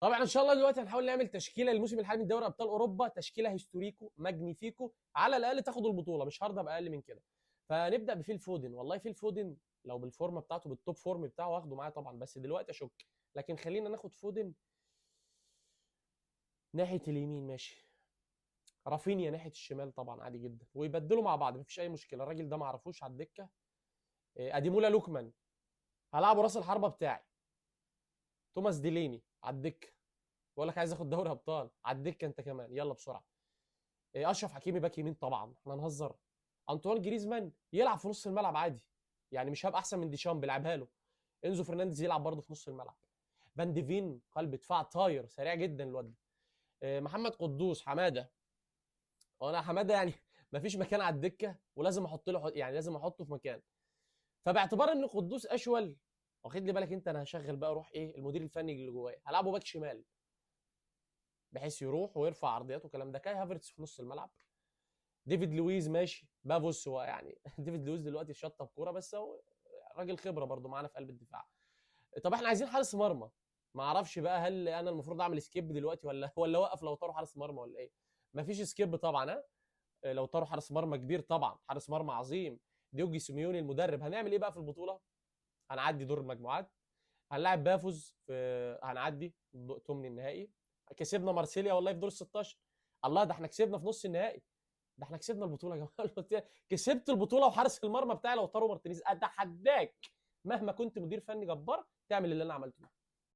طبعا ان شاء الله دلوقتي هنحاول نعمل تشكيله للموسم الحالي من دوري ابطال اوروبا، تشكيله هيستوريكو ماجنيفيكو، على الاقل تاخد البطولة، مش هرضى باقل من كده. فنبدا بفيل فودن. والله فيل فودن لو بالفورمه بتاعته بال top form بتاعه واخده معايا طبعا، بس دلوقتي اشك. لكن خلينا ناخد فودن ناحية اليمين ماشي، رافينيا ناحية الشمال طبعا عادي جدا، ويبدلوا مع بعض مفيش اي مشكلة. الراجل ده ما اعرفوش على الدكة. اديمولا لوكمان هلعبه راس الحربة بتاعي. توماس ديليني على الدكة، بقول لك عايز اخد دوري ابطال، على الدكة انت كمان يلا بسرعة. اشرف حكيمي باك يمين طبعا، احنا هنهزر. انطوان جريزمان يلعب في نص الملعب عادي، يعني مش هبقى احسن من ديشامب، لعبها له. انزو فرنانديز يلعب برضه في نص الملعب. فان ديفين قلب دفاع طاير سريع جدا الواد ده. محمد قدوس حمادة، وانا حمادة يعني مفيش مكان على الدكة ولازم احط له، يعني لازم احطه في مكان. فباعتبار ان قدوس اشول، واخد لي بالك انت، انا هشغل بقى روح ايه المدير الفني اللي جوايا، هلعبه باك شمال بحيث يروح ويرفع عرضيات والكلام ده. كاي هافرتس في نص الملعب، ديفيد لويز ماشي، بافوس هو يعني ديفيد لويز دلوقتي شطب كورة، بس هو راجل خبره برده معانا في قلب الدفاع. طب احنا عايزين حارس مرمى، ما اعرفش بقى هل انا المفروض اعمل skip دلوقتي ولا اوقف لو طاروا حارس مرمى ولا ايه؟ مفيش skip طبعا. ها لو طاروا حارس مرمى كبير طبعا، حارس مرمى عظيم ديوجي سيميوني المدرب. هنعمل ايه بقى في البطولة؟ هنعدي دور المجموعات، هنلاعب بافوز في، هنعدي تمن النهائي. كسبنا مارسيليا والله في دور ال 16، الله ده احنا كسبنا في نص النهائي، ده احنا كسبنا البطولة يا جماعة. كسبت البطولة وحارس المرمى بتاعي لو طاروا مارتينيز. اتحداك مهما كنت مدير فني جبار تعمل اللي انا عملته ده.